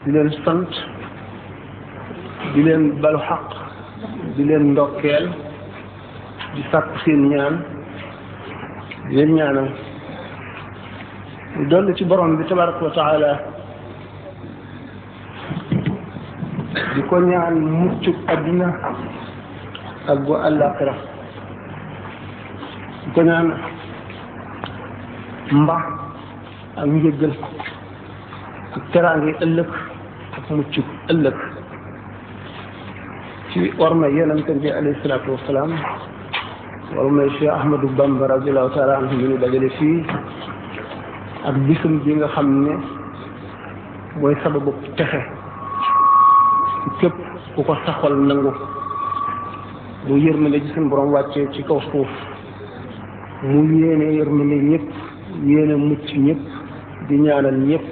di leen sant di leen balu xaq di leen ndokkeel di sàkku seen ñaan di leen ñaanal ñu dolli ci borom bi tabaraka wa taala di ko ñaan muccub adduna ak bu àllaaxira di ko ñaan mbax ak njëggal ak teraange ëllëg ak muccub ëllëg ci orma yonent bi alayhi salaatu wasalaam ormay Cheikh Ahmadou Bamba radiallahu taala anhu ñu dajale fii ak bisum bi nga xam ne mooy sababu texe ci képp ku ko saxal nangu bu yërmande ci suñu borom wàccee ci kaw suuf mu yéene yërmande ñëpp yéene mucc ñëpp di ñaanal ñëpp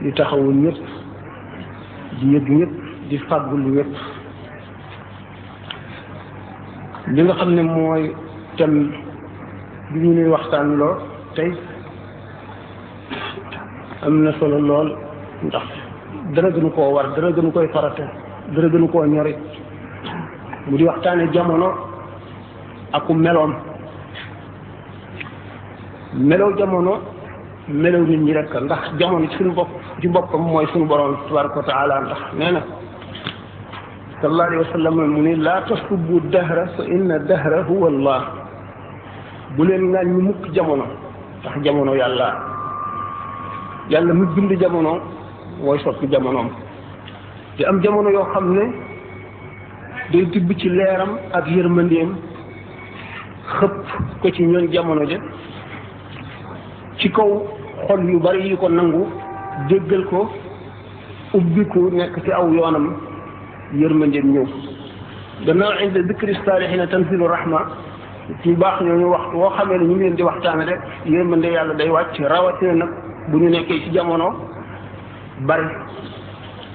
di taxawu ñëpp di yëg ñëpp di fàggul ñëpp li nga xam ne mooy thème bi ñu nuy waxtaan loo tey am na solo lool ndax dara gënu koo war dara gënu koy farate dara gënu koo ñorit mu di waxtaane jamono aku meloom melow jamono melow nit ñi rek ndax jamono ci suñu bopp ci boppam mooy suñu borom tabaraka wa taala ndax nee na sallallahu alayhi wa sallam mu ni laa tasubbu dahra fa inna dahra huwa allah bu leen ngaan ñu mukk jamono ndax jamono yàlla mu bind jamono mooy soppi jamonoom di am jamono yoo xam ne day tibb ci leeram ak yërmandeem xëpp ko ci ñoon jamono ja ci kaw xol yu bari yi ko nangu déggal ko ubbiku nekk ci aw yoonam yërmandeem ñëw gannaaw inda dikri saalihiina tanzilu rahma ci baax ñooñu waxtu woo xamee ne ñu ngi leen di waxtaane rek yërmande yàlla day wàcc rawatina nag bu ñu nekkee ci jamono bari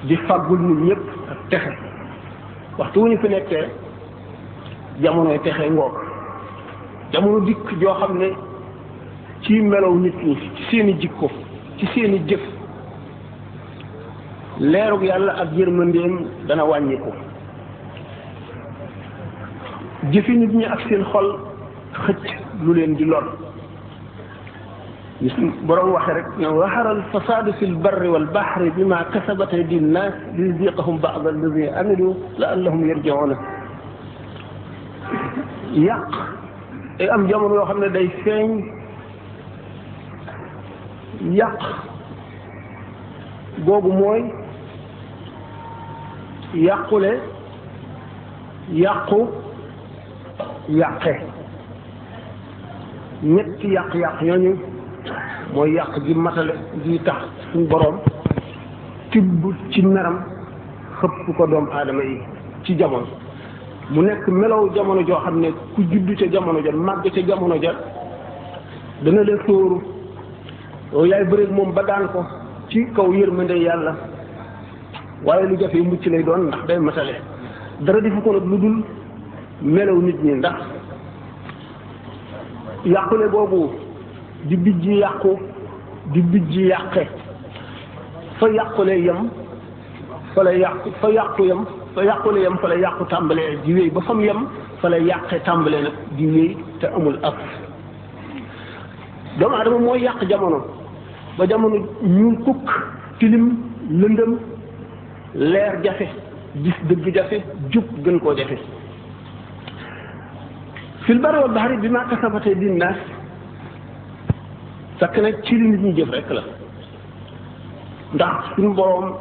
di fàggul nit ñëpp ak texe waxtu wu ñu fi nekkee jamonoy texe ngoog jamono dikk joo xam ne ci melow nit ñi ci seeni jikko ci seeni jëf leerug yàlla ak yërmandeem dana wàññiku jëfi nit ñi ak seen xol xëcc lu leen di lor borom waxe rek ne zahara alfasadu fi lbarri walbahri bima kasabat aydi nnas liyuziqahum ba'da alladi amilu la'allahum yarji'una yàq ay am jamono yoo xam ne day feeñ yàq googu mooy yàqule yàqu yàqe ñetti yàq-yàq ñooñu mooy yàq gi matale gi tax suñu boroom tibb ci meram xëpp ko doomu aadama yi ci jamono mu nekk melow jamono joo xam ne ku juddu ca jamono ja màgg ca jamono ja dana leen sóoru yow yaay bëreeg moom ba daan ko ci kaw yërmande yàlla waaye lu jafe mucc lay doon ndax day matale dara defu ko nag lu dul melaw nit ñi ndax yàqule boobu di bijji yàqu di bijji yàqe fa yàqule yem fa la yàqu fa yàqu yem fa yàqule yem fa la yàqu tàmbalee di wéy ba fam yem fa la yàqe tàmbalee nag di wéy te amul ak doomu adama mooy yàq jamono ba jamono ñuul kukk tilim lëndëm leer jafe gis dëgg jafe jub gën koo jafe fil barri wal bahri bi ma kasabat aydin naas fekk nag ci li nit ñi jëf rek la ndax suñu boroom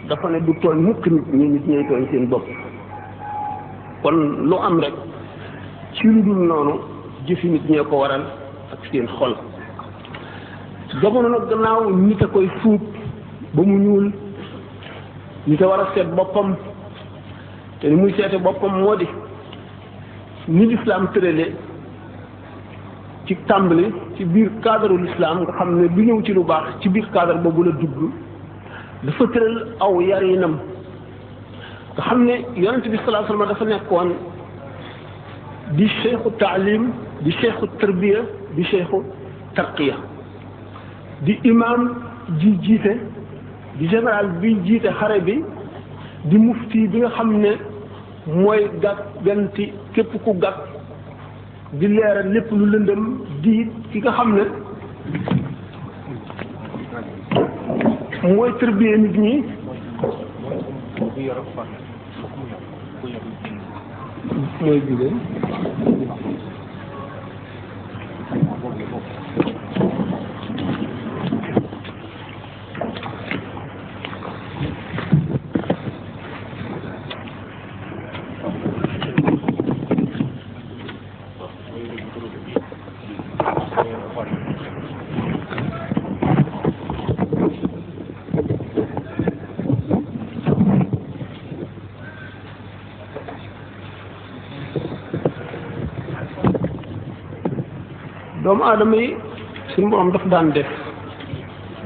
dafa ne du tooñ mukk nit ñooy tooñ seen bopp kon lu am rek ci lu dul noonu jëfi nit ñee ko waral ak seen xol jamono nag gannaaw nit a koy fuub ba mu ñuul nit a war a seet boppam te ni muy seete boppam moo di ni lislaam tërale ci tàmbali ci biir cadre l'islam nga xam ne lu ñëw ci lu baax ci biir cadre boobu la dugg dafa tëral aw yarinam nga xam ne yonent bi sallallahu alayhi wasallam dafa nekkoon di cheikhu taalim di cheikhu tarbiya di cheikhu tarqiya di imam ji jiite di général bi jiite xare bi di mufti bi nga xam ne mooy gàgganti képp ku gàgg di leeral lépp lu lëndëm di ki nga xam ne mooy tërbiyee nit ñi mooy jigéen doomu aadama yi suñu borom daf daan def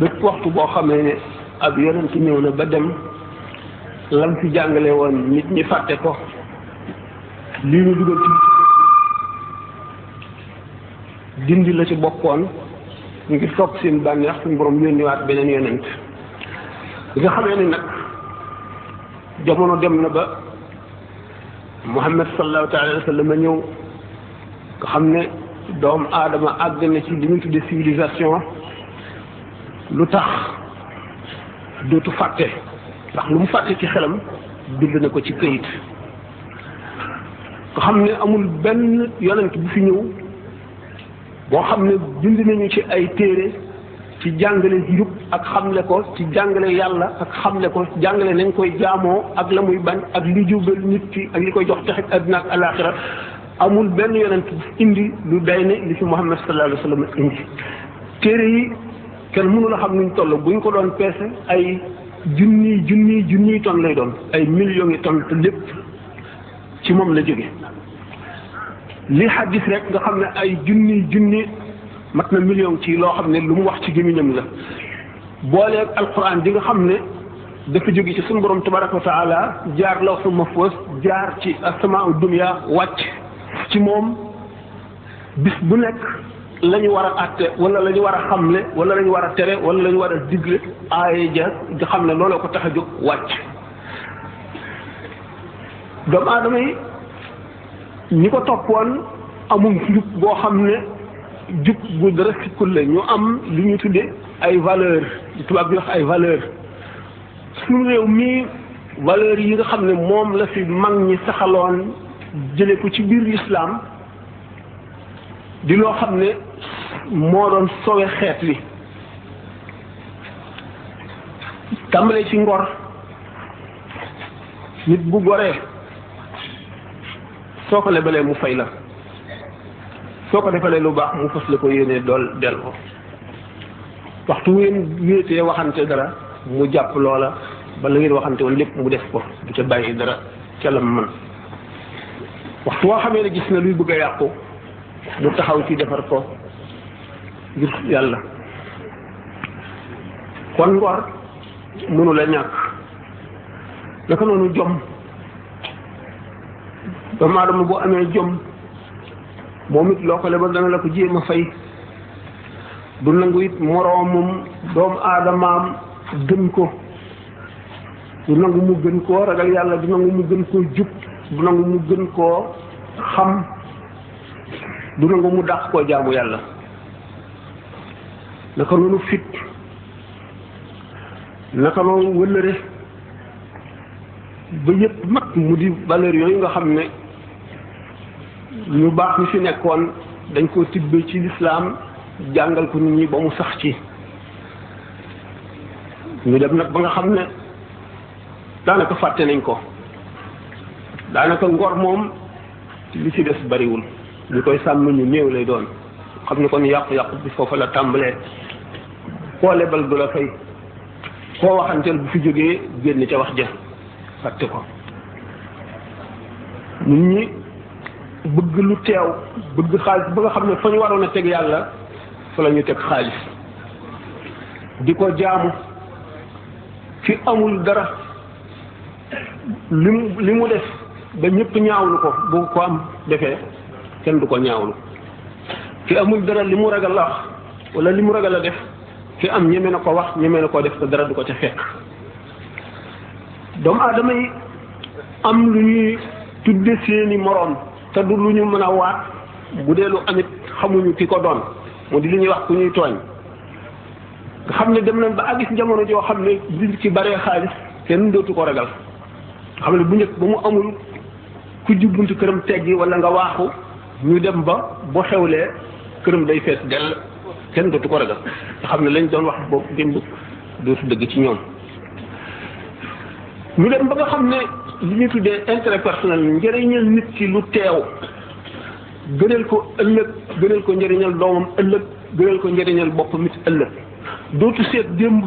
bépp waxtu boo xamee ne ab yonent ñëw na ba dem lam fi jàngale woon nit ñi fàtte ko lii ñu dugal ci dindi la ci bokkoon ngir topp seen bànneex suñu borom yónniwaat beneen yonent bi nga xamee ne nag jamono dem na ba Muhammad sallallahu alayhi wa sallam ñëw nga xam ne doomu aadama àgg na ci li ñu tuddee civilisation lu tax dootu fàtte ndax lu mu fàtte ci xelam bind na ko ci këyit nga xam ne amul benn yonent bu fi ñëw boo xam ne bind nañu ci ay téere ci jàngale njub ak xamle ko ci jàngale yàlla ak xamle ko jàngale nañ koy jaamoo ak la muy bañ ak li jubal nit ki ak li koy jox texit àddina ak alaaxira amul benn yonent indi lu day ne li fi Muhammad sallallahu alayhi wa sallam indi téere yi kenn mënu la xam nuñ toll buñ ko doon peese ay junniy tonnes lay doon ay millions yi tonnes te lépp ci moom la jóge li xaddis rek nga xam ne ay junni mat na million ci loo xam ne lu mu wax ci gémmiñam la booleeg alquran di nga xam ne dafa jóge ci suñu borom tabaraka wa taala jaar lawhul mahfuz jaar ci asamaau dunya wàcc ci moom bis bu nekk la ñu war a àtte wala la ñu war a xamle wala la ñu war a tere wala la ñu war a digle aaye ja nga xam ne looloo ko tax a jóg wàcc doomu aadama yi ñi ko toppoon amul njub boo xam ne jub bu dara sikkul la ñu am li ñu tuddee ay valeur di tubaab bi wax ay valeur suñu réew mii valeurs yi nga xam ne moom la fi mag ñi saxaloon jële ko ci biir lislaam di loo xam ne moo doon sowe xeet wi tàmbalee ci ngor nit bu goree soo ko lebalee mu fay la soo ko defalee lu baax mu fas la ko yéenee dool del ko waxtu ngeen wéetee waxante dara mu jàpp loola ba la ngeen waxante woon lépp mu def ko du ca bàyyi dara ca la mën waxtu woo xamee ne gis na luy bëgg a yàqu mu taxaw ci defar ko ngir yàlla kon ngor mënu la ñàkk naka noonu jom doomu aadama boo amee jom moom it loo ko lebal dana la ko jéem a fay du nangu it moroomum doomu aadamaam gën ko du nangu mu gën koo ragal yàlla du nangu mu gën koo jub du nangu mu gën koo xam du nangu mu dàq koo jaamu yàlla naka noonu fit naka noonu wëllëre ba yëpp mat mu di valeur yooyu nga xam ne ñu baax ñu fi nekkoon dañ koo tibbee ci lislaam jàngal ko nit ñi ba mu sax ci ñu dem nag ba nga xam ne daanaka fàtte nañ ko daanaka ngor moom li ci des bariwul ñu koy sàmm ñu néew lay doon xam ne kon yàqu-yàqu bi foofa la tàmbalee koo lebal du la fay koo waxanteel bu fi jógee génn ca wax ja fàtte ko nit ñi bëgg lu teew bëgg xaalis ba nga xam ne fa ñu waroon a teg yàlla fa la ñu teg xaalis di ko jaamu fi amul dara li mu def ba ñëpp ñaawlu ko bu ko am defee kenn du ko ñaawlu fi amul dara li mu ragal la wax wala li mu ragal a def ki am ñeme na ko wax ñeme na ko def te dara du ko ca fekk doomu aadama yi am lu ñuy tudde seeni moroom te du lu ñu mën a waat bu dee lu amit xamuñu ki ko doon moo di li ñuy wax ku ñuy tooñ nga xam ne dem nañ ba agis jamono joo xam ne di ci baree xaalis kenn dootu ko ragal nga xam ne bu njëkk ba mu amul ku jubbuntu këram teggi wala nga waaxu ñu dem ba boo xewlee këram day fees dell kenn dootu ko ragal nga xam ne lañ doon wax boobu démb dootu dëgg ci ñoom ñu dem ba nga xam ne li ñuy tuddee intérêt personnel njëriñal nit ci lu teew gënal ko ëllëg gënal ko njëriñal doomam ëllëg gënal ko njëriñal boppam it ëllëg dootu seet démb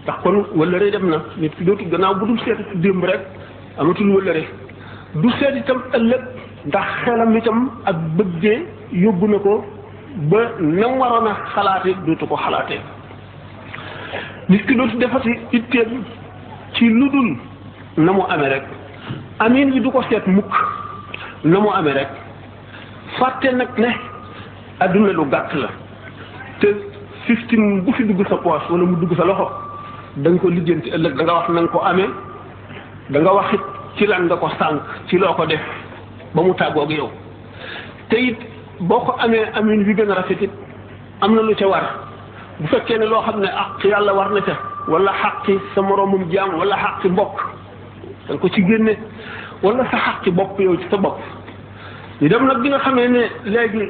ndax kon wëllëre dem na nit ki dootu gannaaw bu dul seet démb rek amatul wëllëre du seet itam ëllëg ndax xelam itam ak bëggee yóbbu na ko ba nam waroon a xalaate dootu ko xalaatee nit ki dootu defati itteem ci lu dul na mu amee rek amin bi du ko seet mukk na mu amee rek fàtte nag ne adduna lu gàtt la te 15 bu fi dugg sa poche wala mu dugg sa loxo da nga ko lijjanti ëllëg da nga wax na nga ko amee da nga wax it ci lan nga ko sànq ci loo ko def ba mu tàggoog yow te it boo ko amee amin bi gën a rafet it am na lu ca war bu fekkee ne loo xam ne àq yàlla war na ca wala xaqi sa moroomum jaam wala xaqi mbokk da nga ko ci génne wala sa xaqi bopp yow ci sa bopp ñu dem nag bi nga xamee ne léegi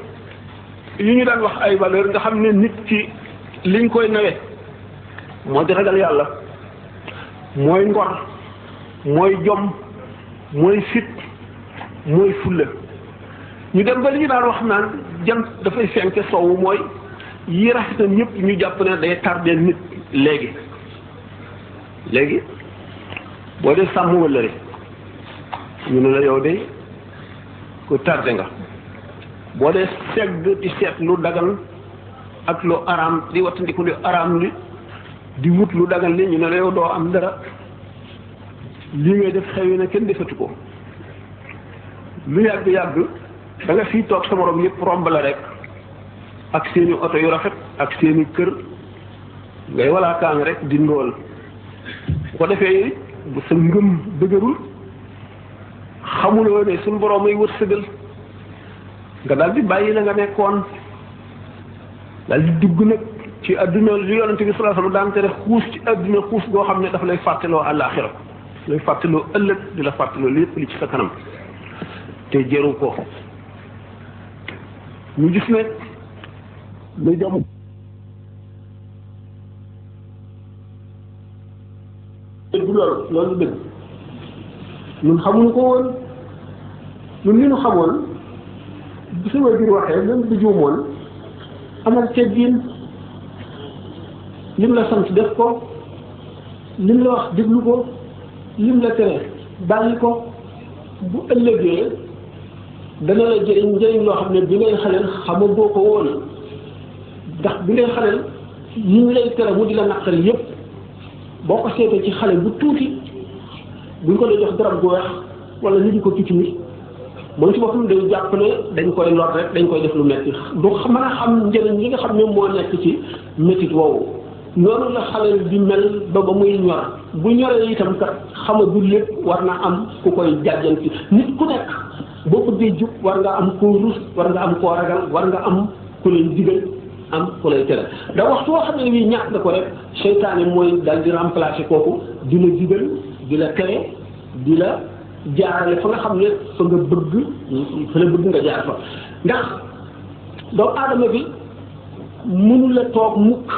yu ñu daan wax ay valeur nga xam ne nit ki liñ koy nawe moo di ragal yàlla mooy ngor mooy jom mooy fit mooy fulla ñu dem ba li ñu daan wax naan jant dafay fenke sowwu mooy yi rafetam ñëpp ñu jàpp ne day tardeel nit léegi boo dee sàmm wëllëre ñu ne la yow de ku tardé nga boo dee segg di seet lu dagan ak lu araam di wattandiku lu araam li di wut lu dagan li ñu ne la yow doo am dara lii ngay def xewi na kenn defatu ko lu yàgg-yàgg da nga fii toog sa morom yëpp romb la rek ak seeni oto yu rafet ak seeni kër ngay walaakaan rek di ndóol bu ko defee bu sa ngëm dëgërul xamuloo ne suñu borom ay wërsëgal nga daal di bàyyi la nga nekkoon daal di dugg nag ci adduna li yonente bi sallallahu alayhi wasallam daan tere xuus ci adduna xuus goo xam ne dafa lay fàttaloo àllaaxira lay fàttaloo ëllëg di la fàttaloo lépp li ci sa kanam te jëru ko ñu gis ne lu jom dëgg loolu dëgg ñun xamuñu ko woon ñun li ñu xamoon bu sa waajur waxee même bu juumoon amal teggin lim la sant def ko lim la wax déglu ko lim la tere bàyyi ko bu ëllëgee dana la jëriñ njëriñ loo xam ne bi ngay xaleel xamagoo ko woon ndax bi ngay xaleel yi ñu lay tere mu di la naqari yépp boo ko seetee ci xale bu tuuti buñ ko dee jox garab gu weex wala ñu di ko picc mi moom ci boppam day jàpp ne dañ koy lor rek dañ koy def lu metti du mën a xam njëriñ li nga xam ne moo nekk ci métit woowu noonu la xale di mel ba muy ñor bu ñoree itam kat xamagul lépp war na am ku koy jàjjanti nit ku nekk boo bëggee jub war nga am koo rus war nga am koo ragal war nga am ku lay digal am ku lay tere da waxtu woo xam ne bii ñàkk nga ko rek seytaane mooy dal di remplacer kooku di la digal di la tere di la jaarale fa nga xam ne fa nga bëgg fa la bëgg nga jaar fa ndax doomu aadama bi mënu la toog mukk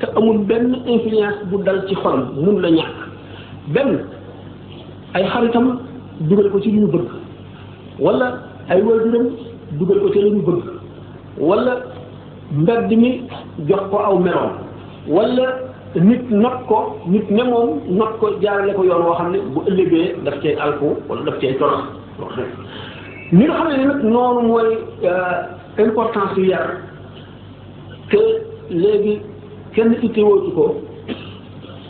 te amul benn influence bu dal ci xolam mënu la ñàkk benn ay xaritam dugal ko ci li ñu bëgg wala ay waajuram dugal ko ci li ñu bëgg wala mbedd mi jox ko aw meloom wala nit not ko nit ne moom not ko jaarale ko yoon woo xam ne bu ëllëgee daf cay alko wala daf cay torox ñi nga xam ne nag noonu mooy importance yu yar te léegi kenn ittewootu ko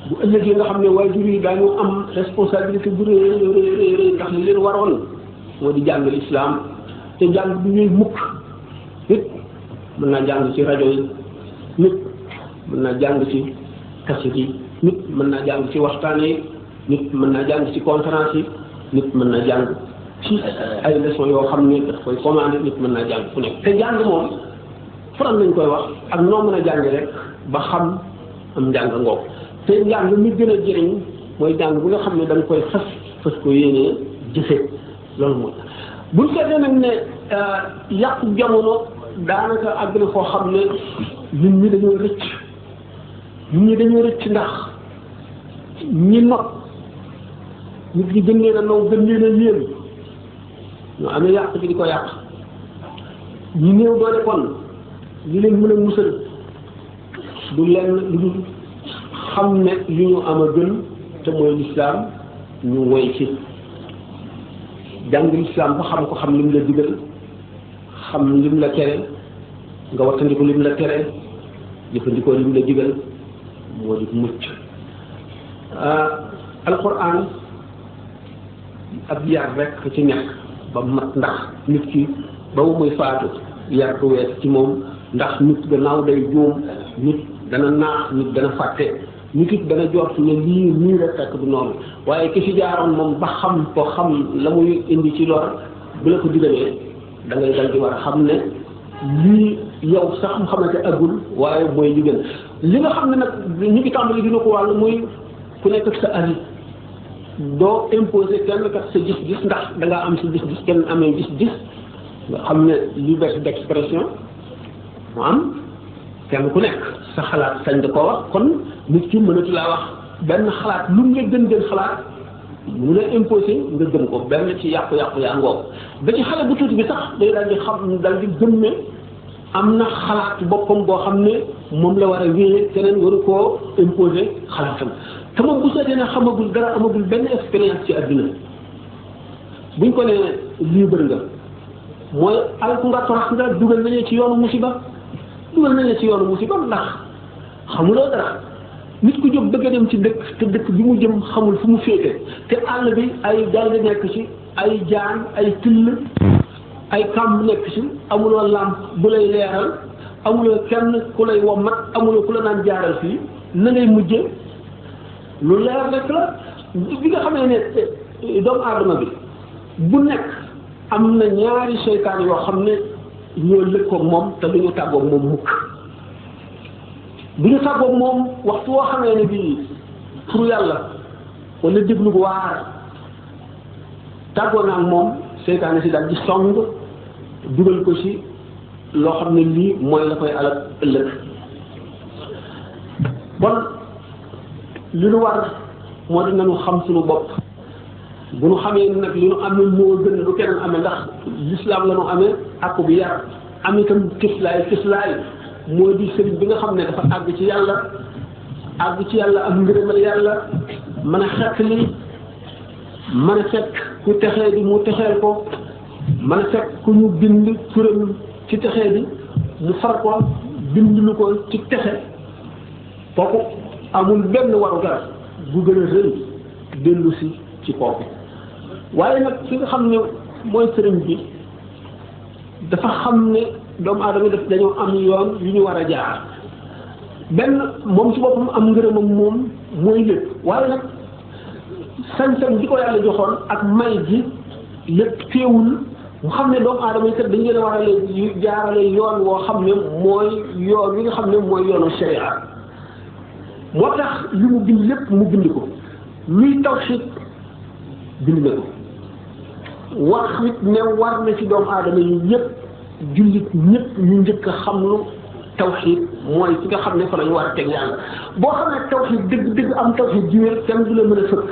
bu ëllëgee nga xam ne waajur yi daañu am responsabilité bu rëy ndax li leen waroon moo di jàng lislaam te jàng du ñuy mukk nit mën naa jàng ci rajo yi nit mën naa jàng ci kaset yi nit mën naa jàng ci waxtaan yi nit mën naa jàng ci conférence yi nit mën naa jàng ci ay leçons yoo xam ne daf koy commandé nit mën naa jàng fu nekk te jàng moom faral nañ koy wax ak noo mën a jàng rek ba xam am njàng ngoog te njàng mi gën a jëriñ mooy jàng bu nga xam ne da nga koy fas ko yéenee jëfe loolu mooy buñ seetee nag ne yàqu jamono daanaka àgg na foo xam ne nit ñi dañoo rëcc ndax ñi not nit ñi gën leen a naw gën leen a yéem ñoo amee yàq bi di ko yàq ñi néew doole kon li leen mën a musal du lenn lu dul xam ne li ñu am a gën te mooy lislaam ñu woy ci jàng lislaam ba xam ko xam lim la digal xam lim la tere nga wattandiku lim la tere jëfandikoo lim la digal moo di mucc alquran ab yar rek ci nekk ba mat ndax nit ki ba mu muy faatu yar du wees ci moom ndax nit gannaaw day juum nit dana naax nit dana fàtte nit it dana jort ne lii nii la fekk du noonu waaye ki fi jaaroon moom ba xam ko xam la muy indi ci lor bu la ko digalee da ngay dal di war a xam ne lii yow sax mu xamante agul waaye mooy li gën li nga xam ne nag ñu ngi tàmbali dina ko wàll muy ku nekk ak sa avis doo imposer kenn kat sa gis-gis ndax da ngaa am sa gis-gis kenn amee gis-gis nga xam ne liberté d'expression mu am kenn ku nekk sa xalaat sañ da koo wax kon nit ki mënatu laa wax benn xalaat lu nga gën xalaat mu la imposé nga gëm ko benn ci yàqu-yàqu yaa ngoog ba ci xale bu tuuti bi sax day daal di xam daal di gëm ne am na xalaat boppam boo xam ne moom la war a wéyee keneen waru koo imposé xalaatam te moom bu seetee ne xamagul dara amagul benn expérience ci adduna buñ ko nee libre nga mooy alku nga torax nga dugal nañu ci yoonu musiba ndax xamuloo dara nit ku jóg bëgg a dem ci dëkk te dëkk bi mu jëm xamul fu mu féete te àll bi ay gaynde nekk ci ay jaan ay till ay kàmb nekk ci amuloo làmp bu lay leeral amuloo kenn ku lay wommat amuloo ku la naan jaaral fii na ngay mujje lu leer rek la bi nga xamee ne doomu aadama bi bu nekk am na ñaari seytaan yoo xam ne ñoo lëkkoog moom te du ñu tàggoog moom mukk bu ñu tàggoog moom waxtu woo xamee ne bii pour yàlla wala déglu bu waar tàggoo naa ak moom seytaane si daal di song dugal ko ci loo xam ne lii mooy la koy alal ëllëg bon li nu war moo di nañu xam suñu bopp bu nu xamee nag li nu amee moo gën lu keneen amee ndax l'islam la nu amee ak bi yar am itam kislaay moo di sëriñ bi nga xam ne dafa àgg ci yàlla am ngërëmal yàlla mën a xettali mën a fekk ku texee di mu texeel ko mën a fekk ku ñu bind turam ci texee bi mu far ko bind lu ko ci texe kooku amul benn warugar bu gën a rëy dellu si ci kooku waaye nag ki nga xam ne mooy sëriñ bi dafa xam ne doomu aadama daf dañoo am yoon yu ñu war a jaar benn moom ci boppam am ngërëmam moom mooy lépp waaye nag sañ-sañ di ko yàlla joxoon ak may ji lépp teewul mu xam ne doomu aadama yi kat dañu leen a war a leen jaarale yoon woo xam ne mooy yoon wi nga xam ne mooy yoonu sharia moo tax li mu bind lépp mu bind ko luy tawxiid bind na ko wax it ne war na ci doomu aadama yi ñëpp jullit ñëpp ñu njëkk a xam lu tawxiid mooy ci nga xam ne fa la ñu war a teg yàlla boo xam ne tawxiid dëgg am tawxiid ji wér kenn du la mën a fëkk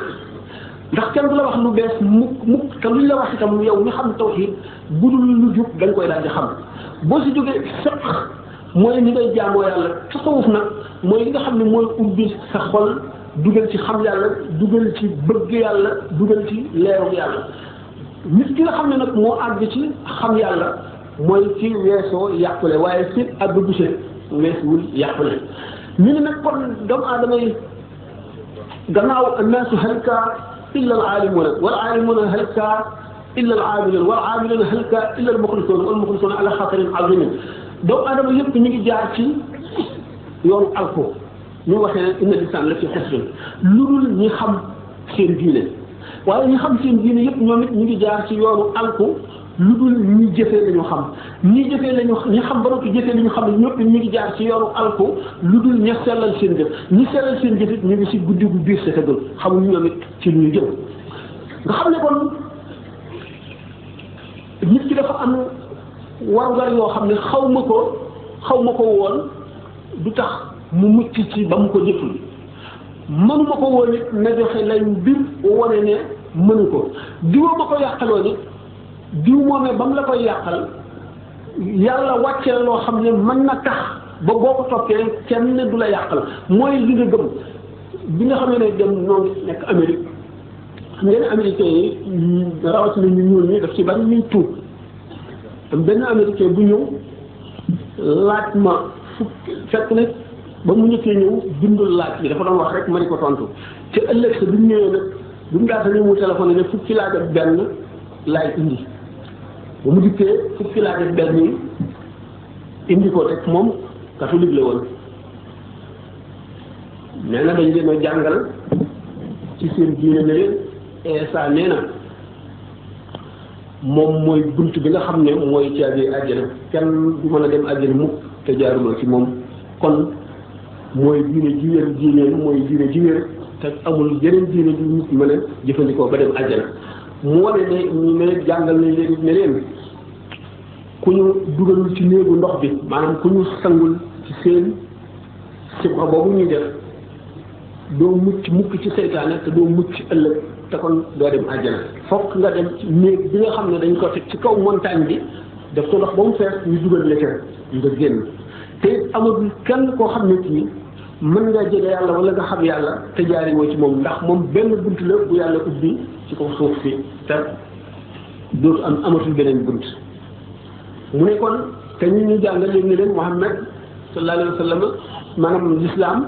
ndax kenn du la wax lu bees mukk te luñ la wax itam yow mi xam tawxiid budul lu jub da nga koy daal di xam boo si jógee fiq mooy ni ngay jaamoo yàlla tasawuf nag mooy li nga xam ne mooy ubbi sa xol dugal ci xam yàlla dugal ci bëgg yàlla dugal ci leeru yàlla nit ki nga xam ne nag moo àgg ci xam yàlla mooy ci weesoo yàqule waaye ci àgg bu see weesuwul yàqule ñu ne nag kon doomu aadama yi gannaaw annaasu halka illa al aalimuuna wal aalimuuna halka illa al aamiluun wal aamiluuna halka illa al muxlisuun wal muxlisuuna ala xatarin azimin doomu aadama yëpp ñu ngi jaar ci yoonu alko ñu waxee ne inna lisaan la fi xusrin lu dul ñi xam seen diine waaye ñi xam seen diine yëpp ñoom it ñu ngi jaar ci yoonu alko lu dul ñi jëfee la ñu xam ñi jëfee la ñu ñi xam ba noppi jëfee la ñu xam ñëpp ñu ngi jaar ci yoonu alko lu dul ña sellal seen jëf ñi sellal seen jëf it ñu ngi si guddi gu biir sa tëggal xamuñu ñoom it ci lu ñu jëm nga xam ne kon nit ki dafa am warugar yoo xam ne xaw ma ko woon du tax mu mucc ci ba mu ko jëful mënuma ko woon it na joxe lay mbir wane ne mënu ko diwoo ma ko yàqaloo nit diw moomee ba mu la koy yàqal yàlla wàcce la loo xam ne mën na tax ba boo ko toppee kenn du la yàqal mooy li nga gëm bi nga xam ne dem noo ngi nekk Amérique xam ngeen américain yi rawatina ñu ñuul ñi daf ci bari ñuy tuub am benn américain bu ñëw laaj ma fekk ne ba mu ñëkkee ñëw bindul laaj bi dafa doon wax rek ma di ko tontu te ëllëg sa bi mu ñëwee nag bi mu daata ni mu téléphoné ne fukki laaj ak benn laay indi ba mu dikkee fukki laaj ak benn yi indi ko rek moom catholique la woon nee na dañ leen a jàngal ci seen diine ne leen Eesa nee na moom mooy bunt bi nga xam ne mooy caabi àjjana kenn du mën a dem àjjana mukk te jaaruloo ci moom kon mooy diine ji wér diine mooy diine ji wér te amul yeneen diine ju nit mën a jëfandikoo ba dem àjjana mu wane ne ñu ne jàngal nañ leen ne leen ku ñu dugalul ci néegu ndox bi maanaam ku ñu sangul ci seen sibra boobu ñuy def doo mucc mukk ci seytaane te doo mucc ëllëg te kon doo dem àjjana fokk nga dem ci néeg bi nga xam ne dañ ko teg ci kaw montagne bi def ko ndox ba mu fees ñu dugal la ca nga génn te amul kenn koo xam ne kii mën nga jege yàlla wala nga xam yàlla te jaari woo ci moom ndax moom benn bunt la bu yàlla ubbi ci kaw suuf si te dootu amatul beneen bunt mu ne kon te ñu jàngal leen ne leen Muhammad sallallahu alayhi wa sallam maanaam l'islam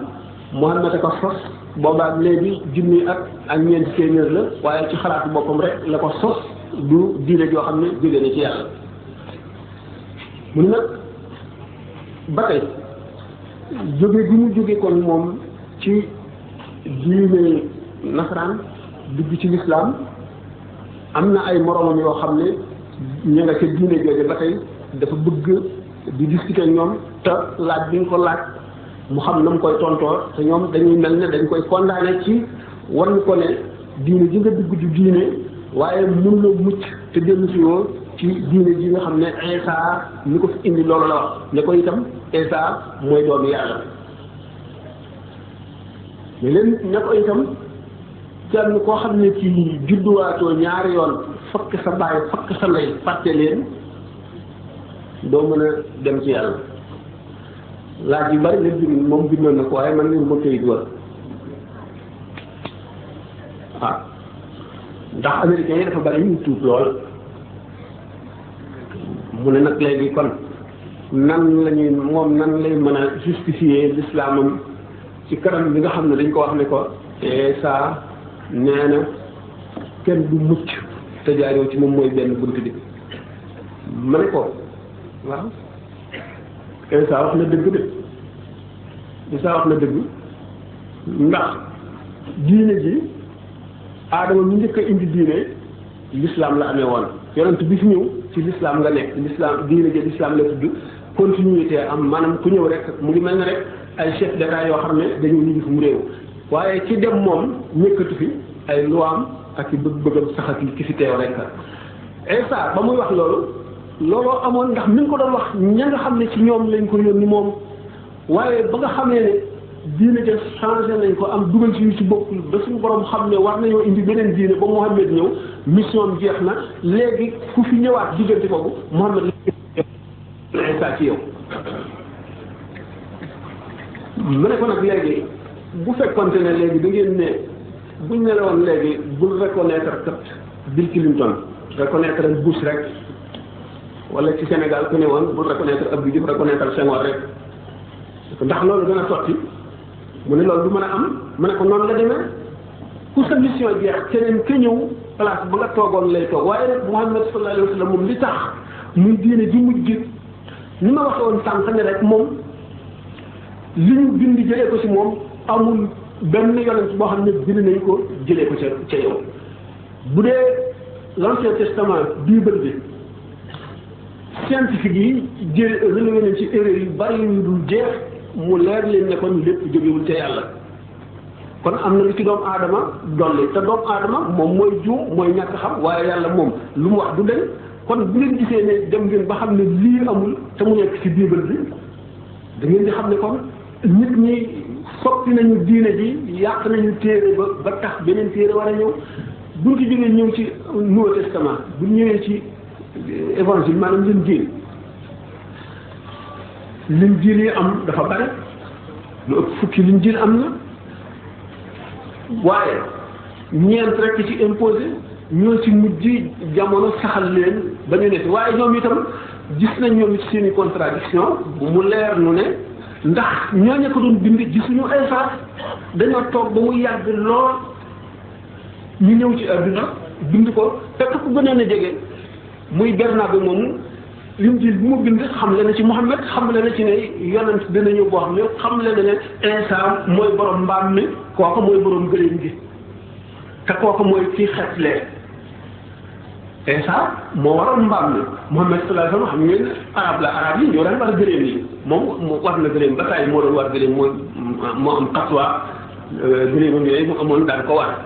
Muhammad a ko sos boobaak léegi junni ak ñeenti téeméer la waaye ci xalaatu boppam rek la ko sos du diine joo xam ne jóge na ci yàlla mu ne nag ba tey jóge gi mu jóge kon moom ci diine nasaraan dugg ci lislaam am na ay moromam yoo xam ne ña nga ca diine jooje ba tey dafa bëgg di discuter ñoom te laaj bi nga ko laaj mu xam na mu koy tontoo te ñoom dañuy mel ne dañ koy condamné ci wan ko ne diine ji nga dugg di diine waaye mun la mucc te dellu si woo ci diine ji nga xam ne Isa ni ko fi indi loolu la wax ne ko itam Isa mooy doomu yàlla mais leen ne ko itam kenn koo xam ne ci judduwaatoo ñaari yoon fakk sa baay fakk sa ndey fàtte leen doo mën a dem ci yàlla laaj yu bari la bind moom bindoon na ko waaye man leen ma këyit war waaw ndax américains yi dafa bari ñu tuub lool mu ne nag léegi kon nan lañuy moom nan lay mën a justifier l'islamam ci kanam bi nga xam ne dañ ko wax ne ko Isa nee na kenn du mucc te jaaroo ci moom mooy benn bunt bi ma ne ko waaw Isa wax na dëgg de Isa wax na dëgg ndax diine ji aadama mu njëkk a indi diine l'islam la amee woon yonent bi fi ñëw ci l'islam nga nekk l'islam diine ji l'islam la tudd continuité am maanaam ku ñëw rek mu ngi mel ne rek ay chef d'état yoo xam ne dañu ñibbi fu mu réew waaye ci dem moom ñëkkatu fi ay luwaam ak i bëgg-bëggam saxat li ki fi teew rek Isa ba muy wax looloo amoon ndax mi ngi ko doon wax ña nga xam ne ci ñoom lañ ko yónni moom waaye ba nga xamee ne diine ja changé nañ ko am dugal ci yu ci bokkul ba suñu borom xam ne war nañoo indi beneen diine ba Muhammad ñëw mission jeex na léegi ku fi ñëwaat diggante boobu Muhammad la Isa ci yow mu ne ko nag léegi bu fekkonte ne léegi da ngeen ne buñ ne la woon léegi bul reconnaître kat Bill Clinton reconnaître Bush rek wala ci Sénégal ku ne woon bul reconnaître Abdou Diouf reconnaître Senghor rek ndax loolu dana sotti mu ne loolu du mën a am mu ne ko noonu la demee ku sa mission jeex keneen ka ñëw place ba nga toogoon lay toog waaye rek Muhammad sallallahu alayhi wa sallam moom li tax muy diine ji mujj ni ma waxee woon sànq ne rek moom li ñu bind jëlee ko ci moom amul benn yonent boo xam ne bind nañ ko jëlee ko ca yow. bu dee l'Ancien Testament Bible bi scientifique yi relevé nañ ci erreur yu bari yu dul jeex mu leer leen ne kon lépp jógewul ca yàlla. kon am na lu ci doomu aadama dolli te doomu aadama moom mooy juum mooy ñàkk xam waaye yàlla moom lu mu wax du leen kon bu ngeen gisee ne dem ngeen ba xam ne lii amul te mu nekk ci biibal bi da ngeen di xam ne kon nit ñi soppi nañu diine ji yàq nañu téere ba tax beneen téere war a ñëw buñ ci jógee ñëw ci Nouveau Testament bu ñëwee ci évangile maanaam Linjiil yi am dafa bari lu ëpp fukki Linjiil am na. waaye ñeent rek ci imposé ñoo ci mujj jamono saxal leen ba ñu nekk waaye ñoom itam gis nañ ñoom ci seen i contradiction mu leer nu ne ndax ñooñu ko doon bind gisuñu ay faat dañoo toog ba mu yàgg lool ñu ñëw ci àdduna bind ko te ku gënoon a jege muy Bernabe moomu Linjiil bu mu bind xam le na ci Muhammad xam le na ci ne yonent dina ñëw boo xam ne xam le na ne Isa mooy borom mbaam mi kooku mooy borom gëléem gi te kooku mooy kii xetlee Isa moo waroon mbaam mi Muhammad sallallahu alayhi wa sallam xam ngeen arab yi ñoo daan war gëléem yi moom war na gëléem ba tey moo doon war gëléem moo am xatwa gëléemam yooyu mu amoon daan ko war